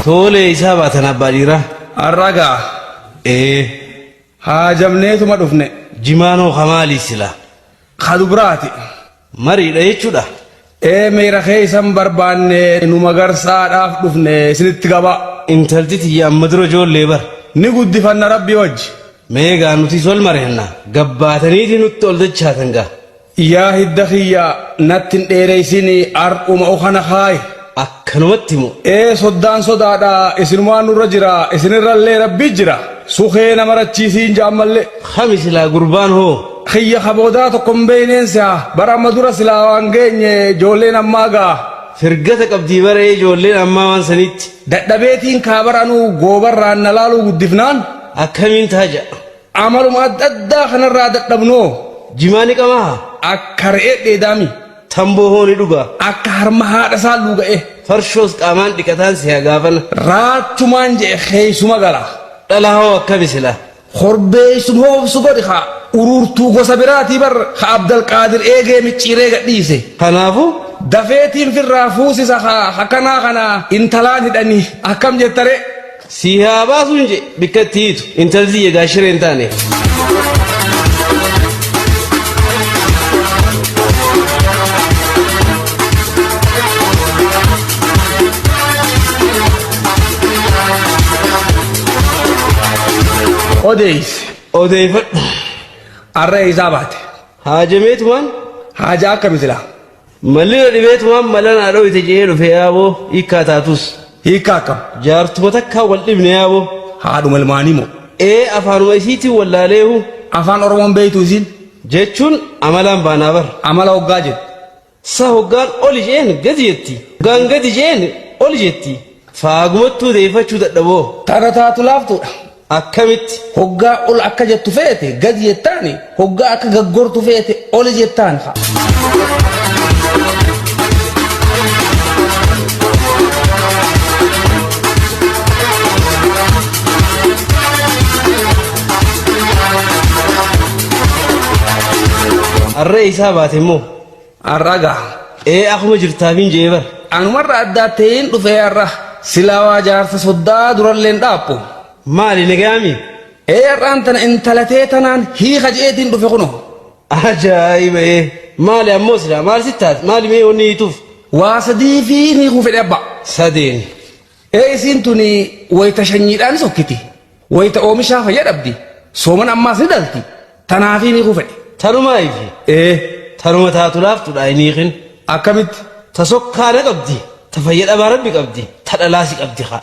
Tole isaa baatan abbaa dhiiraa. Har'a gaa Ee haajamneetuma dhufne jimaanoo kamaalii sila. ka dubraati. Mariidha jechuudha. Ee meera keessan barbaanne nu magarsaadhaaf dhufne isinitti gabaa. Intalti tiyya amma dura ijoollee bar. Ni guddifanna rabbii wajji. Mee gaa nuti sol mari'anna. Gabbaataniiti nutti ol dachaatan gaa. Yaa hidda kiyya natti hin dheereysin har'uma okana kaayi. Akkanumatti moo. Ee soddaan sodaadha isinumaan nurra jira isinirrallee rabbii jira. Sukee nama rachiisiin jaammallee. Kami silaa gurbaan hoo. Kiyya kaboodaa tokko hin beeyneen si'a bara amma dura silaa waan geenye ijoolleen ammaa gaa. Firgata qabdii baree ijoolleen ammaa waan sanitti. Dadhabeetiin kaabaranuu goobarraan na laaluu guddifnaan Akkamiin taaja. amaluma adda addaa kanarraa dadhabnoo Jimaa ni qamaa. akka re'ee dheedaami Tamboo hoo ni dhugaa. akka harma haadha isaa luuga'e Farshoos qaamaan dhiqataan si gaafana. raachumaan je'e keeysuma gala Dhala hoo akkami sila. Korbeeysum hoobsu godhi haa uruurtuu gosa biraatii bar ha Abdalqaadir eegee micciiree gadhiise. Kanaafuu Dafeetiin firraa fuusisa haa akkanaa kana intalaan hidhanii akkam jettaree. si haa baasuun je bikka itti hiitu intalti tiyya gaashiree hin taane. Odeeyse Odeeffadhu. arra isaa baate Haajameetumaan haajaa akkami silaa mallina dhibeetumaan mala naa dhoyte jee dhufe yaaboo hiikkaa taatus. hiikkaa akkam Jaartuma takkaa wal dhibne yaaboo. Haadhuma ilmaanii moo? Ee afaanuma isiitiin wallaaleehu Afaan Oromoon beeytu isiin? Jechuun amalaan baanaa bar. Amala hoggaa jettu. Sa hoggaan oli jeen gadi jetti. Hoggaan gadi jeen oli jetti. Faagumattuu deeffachuu dadhaboo. Tana taatu laaftuudha. Akkamitti? Hoggaa ol akka jettu feete gadi jettaani hoggaa akka gaggortu feete oli jettaan haa. Harree isaa baate immoo. Har'a gaa. Ee akkuma jirtaafiin jee bar. Anumarra addaa ta'een dhufee har'a silaa waa jaarsa soddaa duralleen dhaaphu. Maali nagaami? Ee har'aan tana intalatee tanaan hiika je'eetiin dhufe kuno. Ajaa'iba ee. Maali ammoo silaa maal si taate maali mee wanni hiituuf? Waa sadii fi hiikuu fedhe abbaa. Sadeen. Ee isiin tuni wayita shanyiidhaan sokkiti. Wayita oomishaa fayya dhabdi. Sooman ammaas ni dhalti. Tanaafii hiikuu fedhe. Tanumaa ifi. Ee Tanuma taatu laaftuudha hin hiikin. Akkamitti? Ta sokkaana qabdi. Ta fayya dhabaa rabbi qabdi. Ta dhalaasi qabdi haa.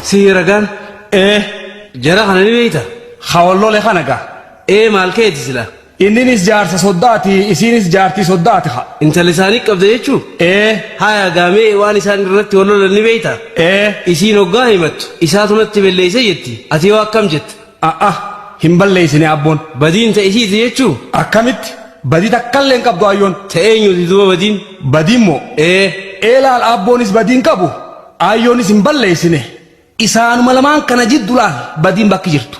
Si ragaan Ee jara kana ni beeyta. Hawallolee kana gaa. Ee maal keeti sila? Inninis jaarsa soddaati isiinis jaartii soddaati haa. Intala isaanii qabda jechuu? Ee Haya gaamee waan isaan irratti wal lolan ni beeyta? Ee Isiin hoggaa himattu isaatu natti belleeyse jetti. Ati yoo akkam jetta? A'a hin balleeysine abboon. Badiin ta isiiti jechuu? Akkamitti? Badii takkallee hin qabdu ayyoon. Ta eenyuti duuba badiin? Badiin moo? Ee Ee laal abboonis badiin qabu ayyoonis hin balleeysine. Isaanuma lamaan kana jiddu laal badiin bakki jirtu.